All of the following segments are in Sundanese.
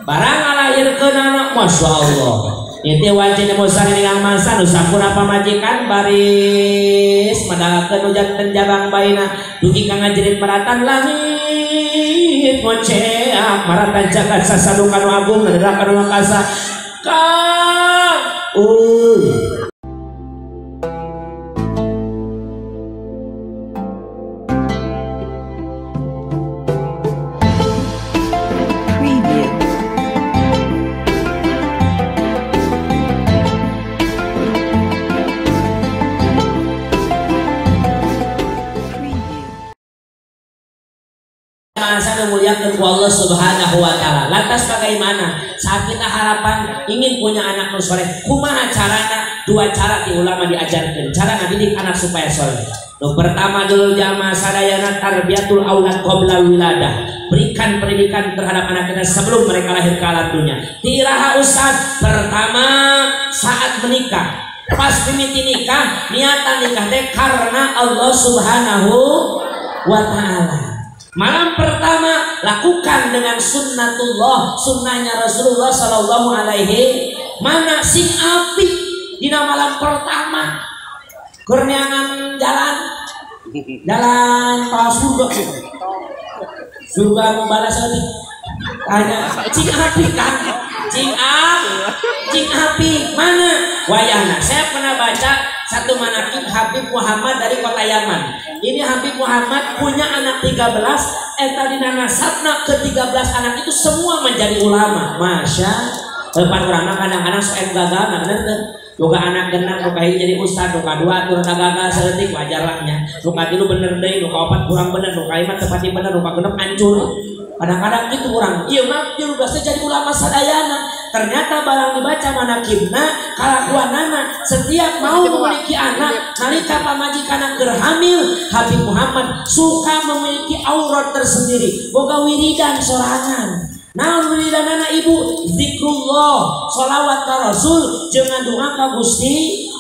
Barang ngalahirkeun anak, Masya Allah. Itu wajib musang yang masa nu sampurna pamajikan baris madalakeun hujan jabang baina dugi ka ngajerit maratan langit ngoceak maratan jagat sasadukan nu agung nederaka nu angkasa kang memuliakan Allah Subhanahu wa taala. Lantas bagaimana saat kita harapan ingin punya anak nu soleh, kumaha carana? Dua cara di ulama diajarkan. Cara ngadidik anak supaya soleh. Nu pertama dulu jamaah sadayana tarbiyatul aulad qabla wiladah. Berikan pendidikan terhadap anak kita sebelum mereka lahir ke alam dunia. Tiraha ustaz, pertama saat menikah. Pas mimiti nikah, niatan nikah teh karena Allah Subhanahu wa taala. Malam pertama lakukan dengan sunnatullah, sunnahnya Rasulullah Sallallahu Alaihi. Mana sing api dina malam pertama kurniangan jalan jalan ke surga, surga membalas hati. Tanya cing api kan, cing api mana wayahna? Saya pernah baca satu manaqib Habib Muhammad dari kota Yaman. Ini Habib Muhammad punya anak 13, eta dina nasabna ke-13 anak itu semua menjadi ulama. Masya Allah, urang kadang-kadang sok gagal, nah bener teu? Boga anak genap nu kahiji jadi ustad, nu kadua turun gagal saeutik wajar lah nya. Nu katilu bener deui, nu kaopat kurang bener, nu kalima teu pati bener, nu kagenep hancur. Kadang-kadang itu orang, iya mah 13 jadi ulama sadayana. Ternyata barang dibaca manaqibna, kalakuanana setiap mau memiliki anak, nalika pamajikanna keur hamil, Habib Muhammad suka memiliki aurat tersendiri, boga wiridan sorangan. Naon wiridanana ibu? Zikrullah, sholawat ka Rasul, jeung ngadunga ka Gusti.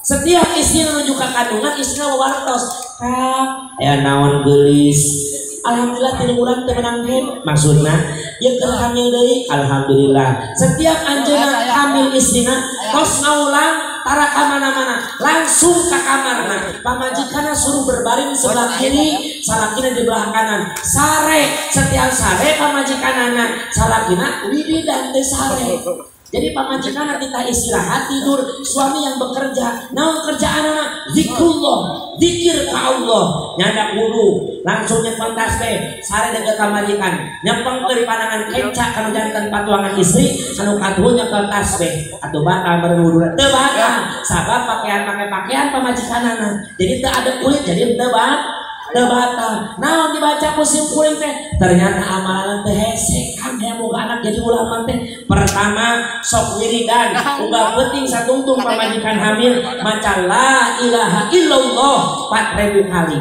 Setiap istri menuju ka kandungan, istrina wawartos, "Kang, aya naon geulis?" Alhamdulillah 3 bulan teu menang haid. Maksudna ieu keur hamil deui, alhamdulillah. Setiap anjeunna hamil istrina tos ngaulang tara ka mana-mana, langsung ka kamarna. Pamajikanna suruh berbaring di sebelah kiri, salakina di belah kanan. Sare, setiap sare pamajikanana, salakina wiridan teh sare. Jadi pamajikanna kita istirahat tidur, suami yang bekerja. Naon kerjaanana? Zikrullah, zikir ka Allah. Nyandak wudu, langsung nyepeng tasbih, sare dekat pamajikan. Nyepeng ke pandangan kenca kanu janten patuangan istri, anu katuhu nyekel tasbih. Atuh batal meureun wuduna. Teu batal, sabab pakaian make pakaian pamajikanana. Jadi teu ada kulit, jadi teu batal. Naon dibaca musim kuring teh? Ternyata amalan teh hese kan hayang boga anak jadi ulama teh. Pertama sok wiridan, unggal penting satungtung pamajikan hamil maca la ilaha illallah 4000 kali.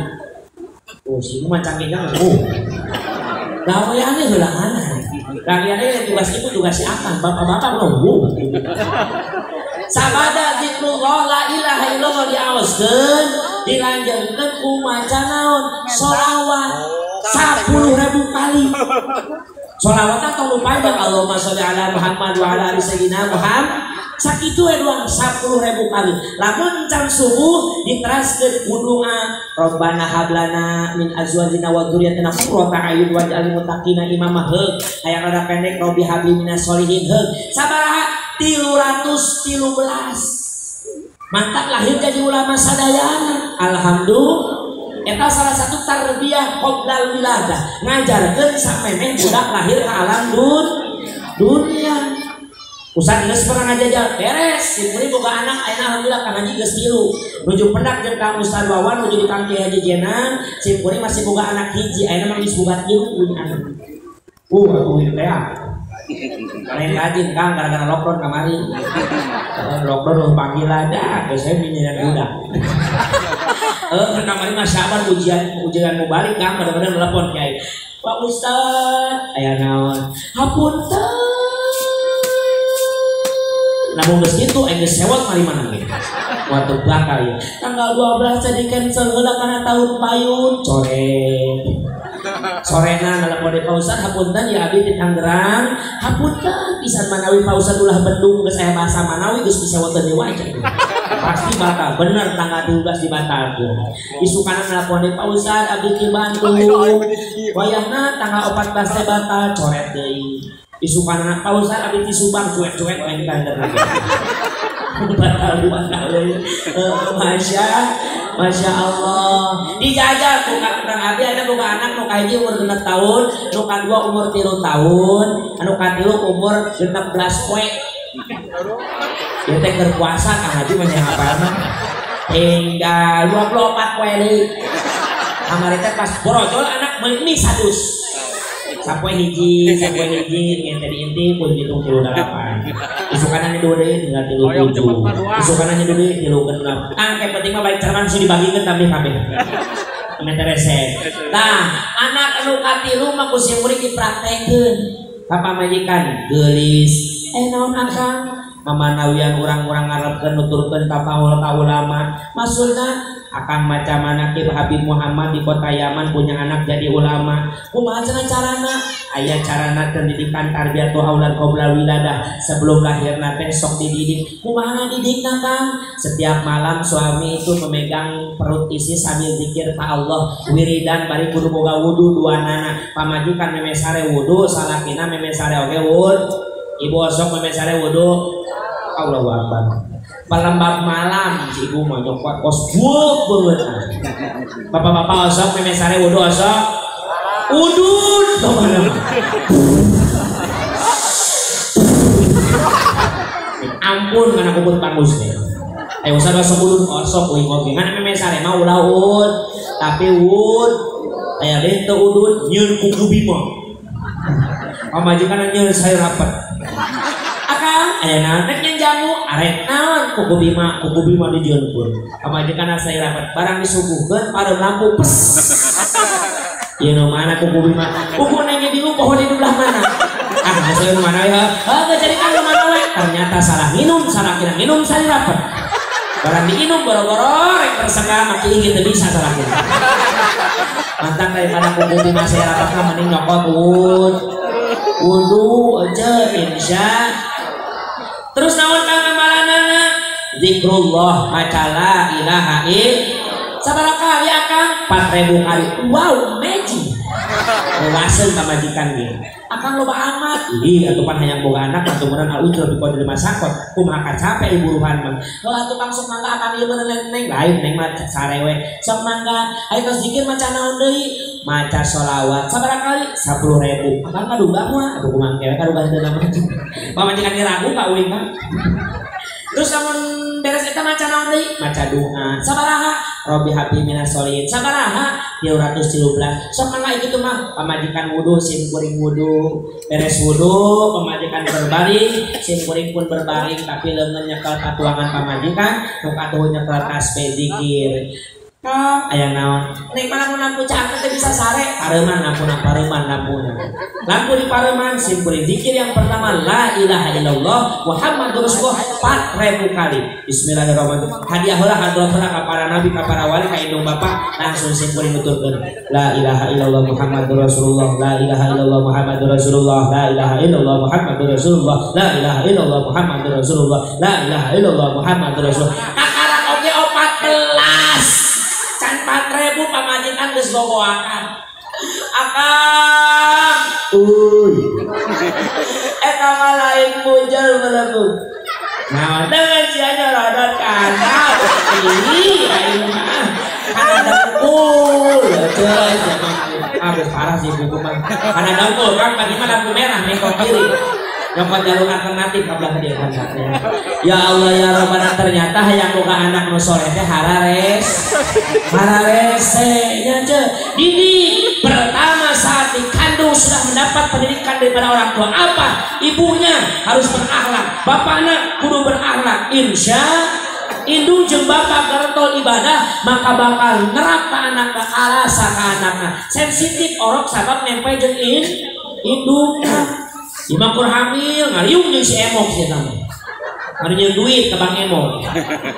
Oh, si ibu maca kenggang. Oh. Gaweane heula mana? Gaweane tugas ibu tugas si akang, bapak-bapak nunggu. Sabada zikrullah la ilaha illallah diaoskeun, dilanjutkeun ku maca naon? Sholawat 10.000 kali. Sholawat tong panjang, Allahumma sholli ala Muhammad wa ala ali sayyidina Muhammad. Sakitu we doang 10.000 kali. Lamun can subuh diteraskeun ku doa Rabbana hablana min azwajina wa dzurriyyatina qurrata a'yun waj'alna lil muttaqina imama. Heug hayang rada pendek Rabbi habli minas sholihin. Heug sabaraha? 313. Mantap lahir jadi ulama sadayana. Alhamdulillah. Eta salah satu tarbiyah qoblal wiladah, ngajarkeun samemeh budak lahir ke alam dunia. Ustaz geus pernah ngajajal, beres, simkuring boga anak ayeuna alhamdulillah Kang Haji geus 3. Nuju pendak jeung Kang Ustaz Wawan nuju di Kang Kiai Haji Jenan, simkuring masih boga anak hiji, ayeuna mah geus boga 3 punya anak. Atuh ieu teh. Lain rajin Kang gara-gara lockdown kamari. Lockdown lu panggil ada, geus saya minyeun budak. Kamari mah sabar ujian mau balik Kang, kadang-kadang telepon Kiai. Pak Ustaz, aya naon? Hapunten. Namun geus kitu aing geus sewot mari mana ge. Waktu bakal ya. Tanggal 12 jadi cancel heula kana tahun payun coret. Sorena nelpon deui Pak Ustad, hapunten ya abdi di Tangerang, hapunten pisan manawi Pak Ustad ulah bendung geus aya bahasa manawi geus bisa wonten di wajah. Pasti batal, bener tanggal 12 dibatalkeun. Isukana nelpon deui Pak Ustad abdi ti Bandung. Wayahna tanggal 14 teh batal, coret deui. Isukana Pak Ustad abdi ti Subang cuek-cuek main kalender. Batal dua kali. Masya Allah. Dijajal ku kang abdi ada boga anak nu kahiji umur 6 tahun, nu kadua umur 3 tahun, anu katilu umur 16 poe. Ieu teh keur puasa Kang Haji mah hafalna. Tinggal 24 poe deui. Kamari teh pas borojol anak meuli mie sadus. Sapoe hiji, yang tadi inti pun hitung 38. Isukana nyeduh deui tinggal 37. Isukana nyeduh deui 36. Ah, kayak penting mah baik cerman sudah dibagikan tapi kabeh. Meterese. Nah, anak anu katilu mah ku sim kuring dipraktekeun. Ka pamajikan geulis. Naon akang? Mamanawian urang-urang ngarepkeun nuturkeun ka paul ka ulama. Maksudna akang macam mana ki Habib Muhammad di kota Yaman punya anak jadi ulama. Kumaha cenah carana? Aya carana pendidikan tarbiyatul aulad qabla wiladah. Sebelum lahirna teh sok dididik. Kumaha didikna Kang? Setiap malam suami itu memegang perut istri sambil zikir ka Allah, wiridan bari kudu boga wudu duanana. Pamajikan meme sare wudu, salakina meme sare oge wudu. Ibu osok meme sare wudu. Allahu Akbar. Palembab malam si ibu mah nyokot kos buuk banget. Bapak-bapak osok meme sare wudu osok udud pokona. Ampun kana kubur pangus teh. Ayo usah osok udud osok uing oge. Ngan meme sare mah ulah ud, tapi ud aya deui teu udud nyeun kuku bima. Pamajikan nyeun sayur rapet. Akang aya naon rek nyeun jamu arek naon kuku bima dijieunkeun. Pamajikan sayur rapet barang disuguhkeun pareum lampu pes. Ieu nu mana kuku bima? Kuku neng di poho di belah mana? Ah, saya nu mana ya? Heuh, jadi kan nu mana we? Ternyata salah minum, salah kira minum sayur rapet. Barang diinum boro-boro rek tersengah maki ingin teu bisa salah kira. Mantap daripada kuku bima sayur rapet mah mending nyokot ud. Wudu aja insya. Terus naon kang amalanana? Zikrullah maca la ilaha illallah. Sabaraha kali akang? 4000 kali. Wow, amazing. Luaseun pamajikan ge. Akang loba amat. Ih, atuh pan hayang boga anak atuh meureun al-ujra bi qadri masakot. Kumaha kacape ibu ruhan mah. Heuh atuh kang sok mangga akang ieu meureun neng lain neng mah sarewe. Sok mangga aya tos zikir maca naon deui? Maca sholawat. Sabaraha kali? 10.000. Akang kaduga mah atuh kumaha kewe kaduga teu mah. Pamajikan ge ragu ka uing mah. Terus lamun beres eta maca naon deui? Maca doa. Sabaraha? Robbi habli minas sholihin. Sabaraha? 313. Sok mangga kitu mah pamajikan wudu sim kuring wudu. Beres wudu pamajikan berbaring, sim kuring pun berbaring tapi leungeun nyekel katuangan pamajikan, nu katuh nyekel tasbih zikir. Kang aya naon? Neng mah lamun lampu caang teh bisa sare, pareuman lampuna pareuman lampuna. Lampu di pareuman sim kuring zikir yang pertama la ilaha illallah Muhammadur Rasulullah 4000 kali. Bismillahirrahmanirrahim. Hadiah heula hadrat heula ka para nabi ka para wali ka indung bapak langsung sim kuring nuturkeun la ilaha illallah Muhammadur Rasulullah la ilaha illallah Muhammadur Rasulullah la ilaha illallah Muhammadur Rasulullah la ilaha illallah Muhammadur Rasulullah la ilaha illallah Muhammadur Rasulullah. Kakarang oge 14. Can 4000 pamajikan geus gogoakan. Akang, uy. Eta mah lain mujel melebut. Nah, dengan sia nyorodot kana. Ih, aing mah kana dengkul. Ceuy, zaman geus parah sih buku mah. Kana dengkul kan pagi mah lampu merah nengok kiri. Nyokot jalur alternatif ka belah dieu kan. Ya Allah ya Rabbana ternyata hayang boga anak nu soleh teh harares. Hararese nya ceu. Didik pertama saat dikandung sudah mendapat pendidikan daripada orang tua. Apa? Ibunya harus berakhlak, bapaknya kudu berakhlak. Insya indung jeung bapak garentol ibadah maka bakal nerap ka anakna, karasa ka anakna. Sensitif orok sabab nempe jeung indungna. Imah kur hamil ngariung jeung si emok sia tah. Ngariung duit ka Bang Emok.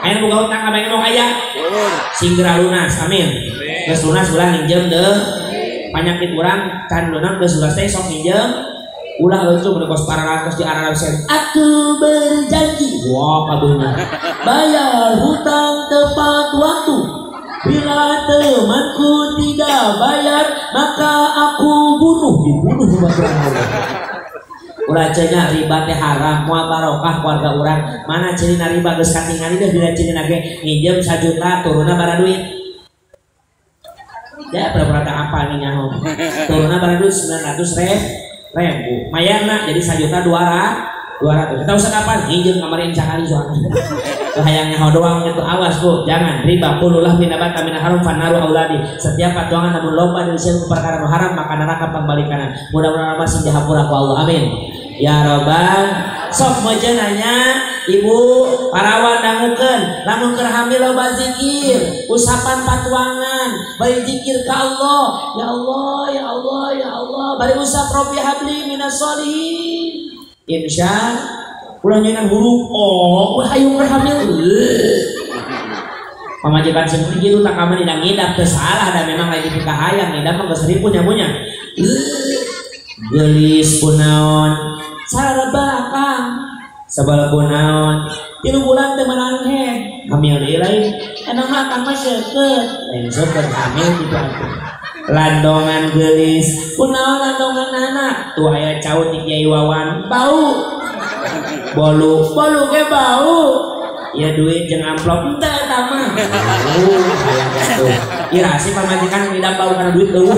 Aya boga utang ka Bang Emok aya? Sing geura lunas, amin. Geus lunas ulah minjem deui. Panyakit urang can leunang geus ulah teh sok minjem. Ulah leucu mun kos pararantos di Arab Sen. Aku berjanji. Wah, kabehna. Bayar hutang tepat waktu. Bila temanku tidak bayar, maka aku bunuh. Dibunuh baturan Allah. Ulah cenah riba teh haram, moal barokah keluarga urang. Mana cirina riba geus katingali deh bila cirina ge nginjem 1 juta turunna bara duit. Ya pura-pura tak apa nih nyaho. Turunna bara duit 900 ribu. Mayarna jadi 1 juta 200. Kita usah kapan nginjem kamarin sakali soalnya. Hayang nyaho doang itu awas bu, jangan riba. Qululah minabata min haram fannaru auladi. Setiap patuangan namun loba dari sieun perkara nu haram maka neraka pambalikanna. Mudah-mudahan masih dihapura ku Allah. Amin. Ya robbal. Sok meuje nanya ibu parawan dangukeun lamun keur hamil loba zikir, usapan patuangan, bari zikir ka Allah, ya Allah, ya Allah, ya Allah, bari usap robbi habli minas sholihin. Insya ulah nyengan huruf O, ulah hayu keur hamil. Pamajikan seperti gitu tak kaman ngidap teu salah da memang lagi dikahayang ngidap mah geus ripuh nya punya. Geulis kunaon? Saraba akang. Sabal kunaon? 3 bulan teu meunang head. Hamil deui lain. Emang mah akang mah seukeut. Lain seukeut hamil kitu atuh. Landongan geulis. Kunaon landongan anak? Tuh aya caut di Kiai Wawan. Bau. Bolu, bolu ge bau. Ya duit jeung amplop henteu eta mah. Hayang atuh. Ira sih pamajikan ngidam bau kana duit eueuh.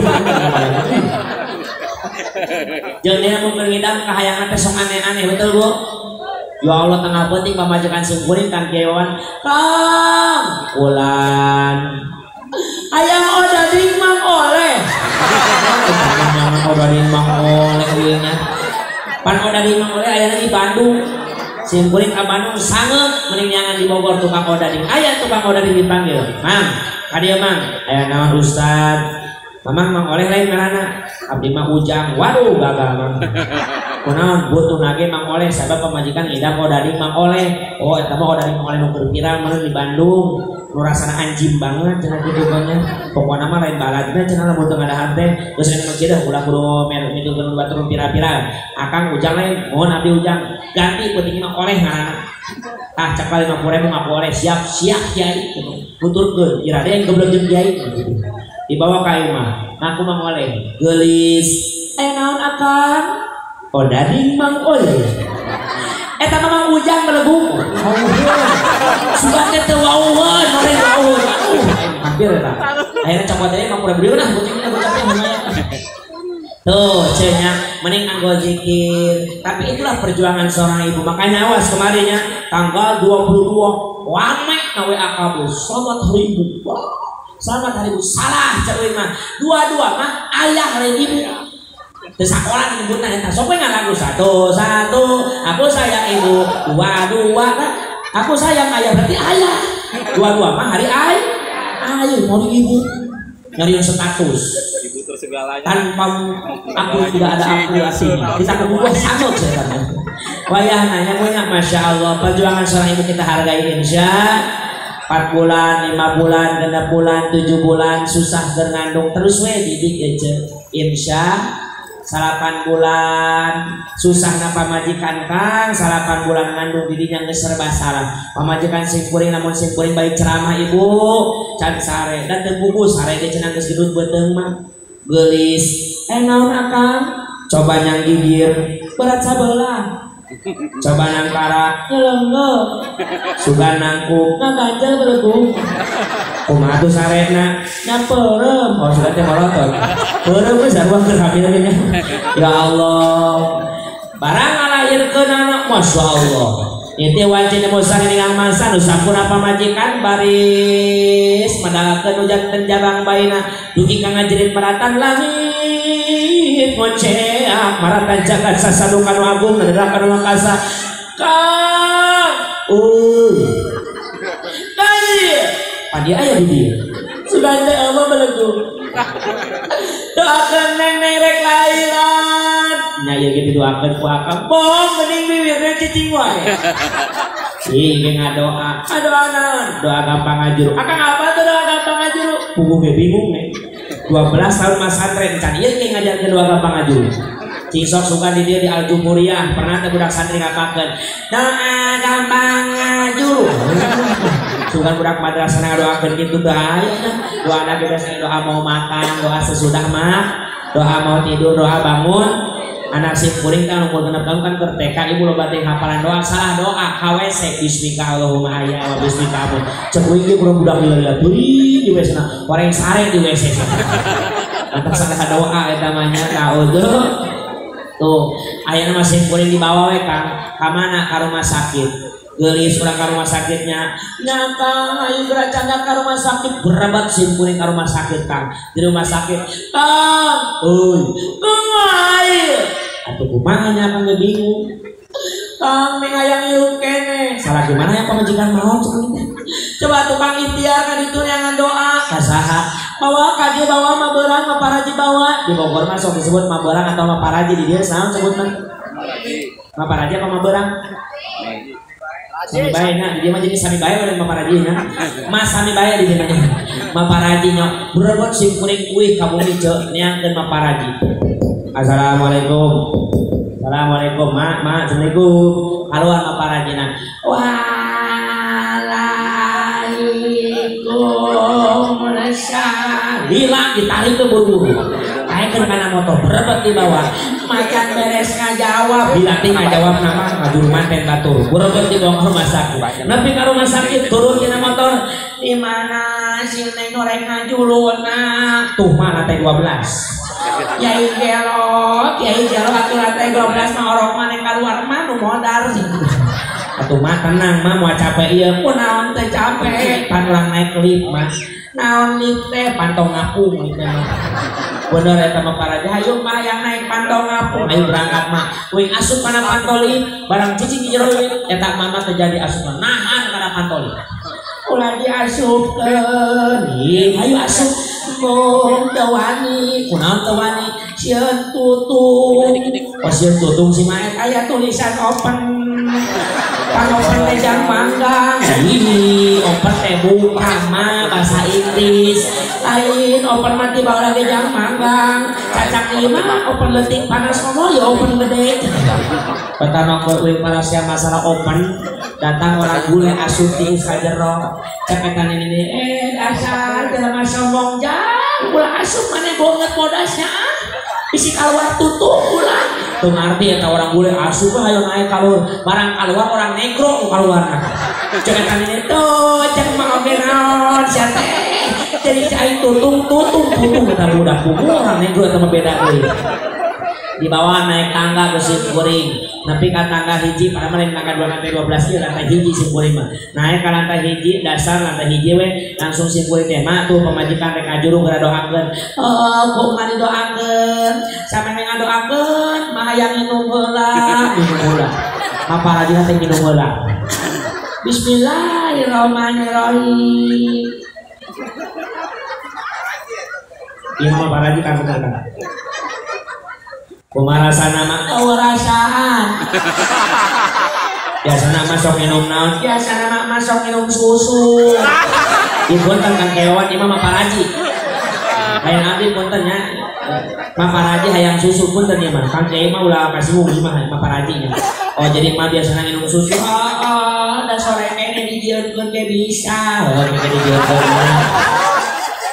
Jeung dia mun ngidam kahayangan teh sok aneh-aneh betul Bu? Ya Allah tengah penting pamajikan sungkuring kan Kiai Wawan. Kang ulan. Hayang odading mang oleh. Jangan odading mang oleh ieu nya. Pan odading mang oleh ayana di Bandung. Simkuring ka Bandung sangeut mending nyangan di Bogor tukang odading. Aya tukang odading dipanggil. Mang, ka dieu Mang. Aya naon Ustad? Mamang mang oleh lain ngaranna. Abdi mah Ujang. Waduh gagal Mang. Kunaon butuh nage mang oleh sabab pamajikan ngidam odading mang oleh. Oh eta mah odading mang oleh nu keur viral meureun di Bandung. Nu rasana anjing banget cenah kitu nya. Pokona mah lain baladna cenah lamun teu ngadahar teh. Geus aya nu kieu dah ulah kudu mitukeun batur pira-pira. Akang Ujang lain, mohon abdi Ujang. Ganti penting mah oleh ngaranna. Ah cakal 50.000 ngaku oleh siap siap kiai. Nuturkeun ira deui geblek jeung kiai. Dibawa ka imah, ngaku mang oleh. Geulis. Aya naon akang? Odading mang oleh. Eta mah Mang Ujang melegung. Sugan teh teu wauheun, oleh wauheun. Aduh, hampir eta. Akhirnya copot deui 50.000 deui nah bocah bocah lumayan. Tuh, cenah mending anggo zikir. Tapi itulah perjuangan seorang ibu. Makanya awas kemarinnya tanggal 22 rame na WA kabeh. Selamat hari ibu. Selamat hari ibu. Salah cek euy mah. Dua-dua mah ayah lain ibu. Teu sakola nyebutna eta. Sok we ngalagu 1 1 aku sayang ibu, 2 2 aku sayang ayah berarti ayah. 2 2 mah hari ayah. Ayo mau ibu. Nyari yang status. Tanpa aku tidak ada aku artinya. Kita kebutuhan sanggup saya kata. Wayah nanya punya, masya Allah perjuangan seorang ibu kita hargai insya. 4 bulan, 5 bulan, 6 bulan, 7 bulan susah berngandung terus we didik aja insya. 8 bulan susah na pamajikan kang 8 bulan ngandung didinya geus serba salah pamajikan simkuring namun simkuring balik ceramah ibu can sare dan teu bubu sare ge cenah geus gendut beuteung mah geulis naon akang coba nyang gigir berat sabelah coba nangkara nyelengge sugan nangkuk ngaganjel belegung kumaha tuh sarena nyamperem oh sugan teh molotot peureum geus sarua keur hamil nya ya Allah barang ngalahirkeun anak masya Allah ieu wanci musa ningang mangsa nu sampurna pamajikan baris madalakeun hujan jabang baina dugi ka ngajerit maratan langit ngoceak maratan jagat sasadukan nu agung neraka nu angkasa kang euy kai padi aya di dieu sugan teh eueuh belegung doakeun neng rek lahiran nya ieu ge didoakeun ku akang bohong mending bibirna cicing wae ih ge ngadoa ngadoa naon doa gampang ngajuru akang apa tuh doa gampang ngajuru puguh ge bingung nih 12 tahun masantren can ieu ge ngajarkeun doa gampang ngajuru. Cing sok suka di dieu di Al Jumhuriyah pernah teh budak santri ngapakeun doa gampang ngajuru. Sugan budak madrasah ngadoakeun kitu teh aya doa na biasa doa mau makan, doa sesudah mah, doa mau tidur, doa bangun. Anak si kuring kan umur 6 tahun kan keur TK ibu loba teh hafalan doa salah doa KWC bismika Allahumma hayya wa bismika amut. Cek uing ge kurang budak lila-lila teuing di WC na wareng sare di WC. Mantap salah doa eta mah nya ta'udzu. Tuh ayeuna mah si kuring dibawa we Kang ka mana ka rumah sakit. Geulis urang ka rumah sakitnya. Nya Kang ayo geura canda ka rumah sakit berebat sim kuring ka rumah sakit Kang. Di rumah sakit Kang euy kumaha atuh kumaha nya Kang ge bingung. Kang meh hayang hirup keneh. Salah gimana ya pamajikan maot cek. Coba tukang ikhtiar ka ditu neangan doa ka saha? Bawa ka dieu bawa mah beurang mah paraji bawa. Di Bogor mah sok disebut mah beurang atau mah paraji di dieu saha sebutna? Mah paraji apa mah beurang? Sami bae nya di dieu mah jadi sami bae ulun mah paraji nya. Mas sami bae di dieu mah. Mah paraji nya berebut sim kuring kuih ka bumi ceu neangkeun mah paraji. Assalamualaikum. Assalamualaikum mak, mak, assalamualaikum. Keluar mah parajina. Waalaikumsalam. Hilang ditarik ke buru-buru. Naikkeun kana motor berebet di bawah. Macan beres ngajawab, dilatih ngajawab nama ngajuru manten batur. Berebet di bawah rumah sakit. Nepi ka rumah sakit turun tina motor. Di mana si neng norek ngajuluna? Tuh mah lantai 12. Yai gelok, yai gelok atuh lantai 12 mah orok maneh kaluar mah nu modar sih. Atuh mah tenang mah moal capek ieu. Kunaon teh capek, pan urang naik lift mah. Naon lift teh pantau ngapung lift teh mah. Bener eta mah paraja hayu mah yang naik pantau ngapung, ayo berangkat mah. Uing asup kana pantau lift, barang cicing di jero lift eta mama teh jadi asup nahan kana pantau lift. Ulah diasupkeun, ih hayu asup. Mung teu wani, kunaon teu wani, sieun tutung. Oh sieun tutung si maet aya tulisan open. Pan open teh jang manggang. Ih, open teh buka mah bahasa Inggris. Lain open mah ti baheula ge jang manggang. Cacak ieu mah open leutik panas ngomong ya open gede. Pertama euy parasia masalah open datang orang bule asup ti sajero. Cepetan ini dasar jelema sombong jang ulah asup maneh banget modasnya ah. Bisi kaluar tutup ulah. Teu ngarti eta orang bule asup hayo naik kaluar barang kaluar orang negro kaluarna. Cepetan ini tuh cek mah oge naon sia teh. Jadi cai tutung tutung tutung eta budak kuku orang negro eta mah beda deui. Dibawa naik tangga ke si kuring. Nepi ka tangga hiji, padahal mah lain tangga 2 lantai 12 ieu lantai hiji si kuring mah. Naik ka lantai hiji, dasar lantai hiji we langsung si kuring teh mah tuh pamajikan rek ngajuru geura doakeun. Oh, kumaha didoakeun? Sampe ngadoakeun mah hayang minum heula, minum heula. Mah parajina teh minum heula. Bismillahirrahmanirrahim. Ieu mah paraji kan bener kan. Kumaha rasana mah? Oh, rasaan. Biasana mah sok minum naon? Biasana mah sok minum susu. Ieu punten Kang Kewan, ieu mah paraji. Hayang abdi punten nya. Mah paraji hayang susu punten ieu mah. Kang Kiai mah ulah kasih ieu mah mah paraji nya. Oh, jadi mah biasana minum susu. Oh, da sore kene dijieunkeun ge bisa. Oh, kene dijieunkeun.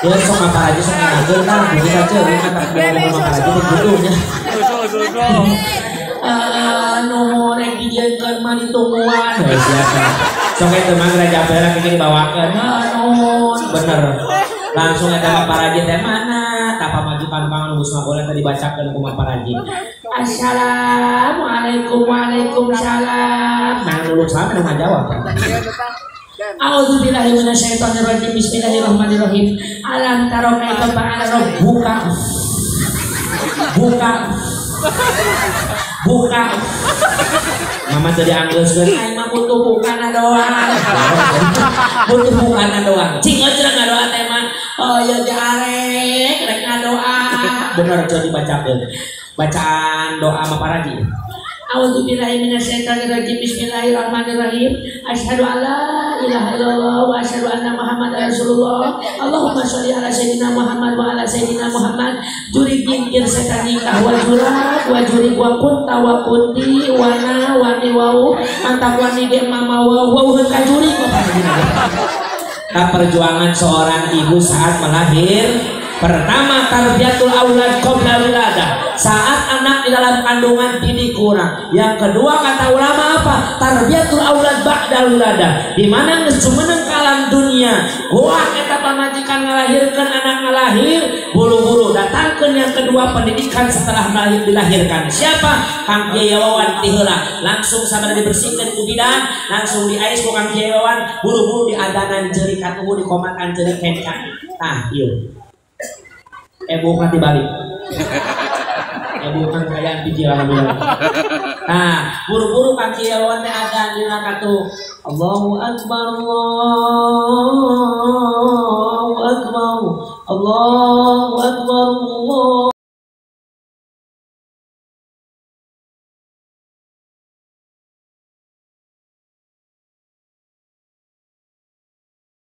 Ya sok mah paraji sok ngageun lah, bisa ceu ieu mah tak ngomong mah paraji teh kitu nya. Nuhun rek dijieunkeun mah ditungguan. Heuh siapa. Sok eta mah geura japera kene dibawakeun. Nuhun bener. Langsung eta mah paraji teh mana? Tah pamajikan pangan geus ngaboleh teh dibacakeun ku mah paraji. Assalamualaikum waalaikumsalam. Nah lulus sampe nu ngajawab. A'udzubillahi minasyaitonirrajim. Bismillahirrahmanirrahim. Alam taro kaifa fa'ala rabbuka. Buka. Buka. Mama tadi anggeuskeun aing mah butuh bukana doang. Butuh bukana doang. Cing euceun ngadoa teh mah. Oh ya jarek rek ngadoa. Bener coba dibacakeun. Bacaan doa mah paraji. A'udzubillahi minasyaitonirrajim. Bismillahirrahmanirrahim. Asyhadu alla ilaha illallah wa asyhadu anna Muhammadar Rasulullah. Allahumma sholli ala sayyidina Muhammad wa ala sayyidina Muhammad. Jurig jingkir setan nikah wa jurag wa jurig wa kunta wa kunti wa na wa ni wau mantap wani ge mama wau wauheun ka jurig bapak. Nah, perjuangan seorang ibu saat melahir. Pertama, tarbiyatul aulad qabla wiladah. Saat anak di dalam kandungan didik kurang. Yang kedua kata ulama apa? Tarbiyatul aulad ba'da wiladah. Di mana geus jumeneng ka alam dunia, goah eta pamajikan ngalahirkeun anak ngalahir, buru-buru datangkeun yang kedua pendidikan setelah melahir dilahirkan. Siapa? Kang Kiai Wawan ti heula. Langsung sabada dibersihkeun ku bidan, langsung diais ku Kang Kiai Wawan, buru-buru diadanan ceurik katuhu dikomatan ceurik kenca. Tah, ieu. Bukan dibalik. Bukan kayaan biji alhamdulillah. Nah, buru-buru kaki Wawan teh ada dina katuh. Allahu akbar, Allahu akbar, Allahu akbar, Allahu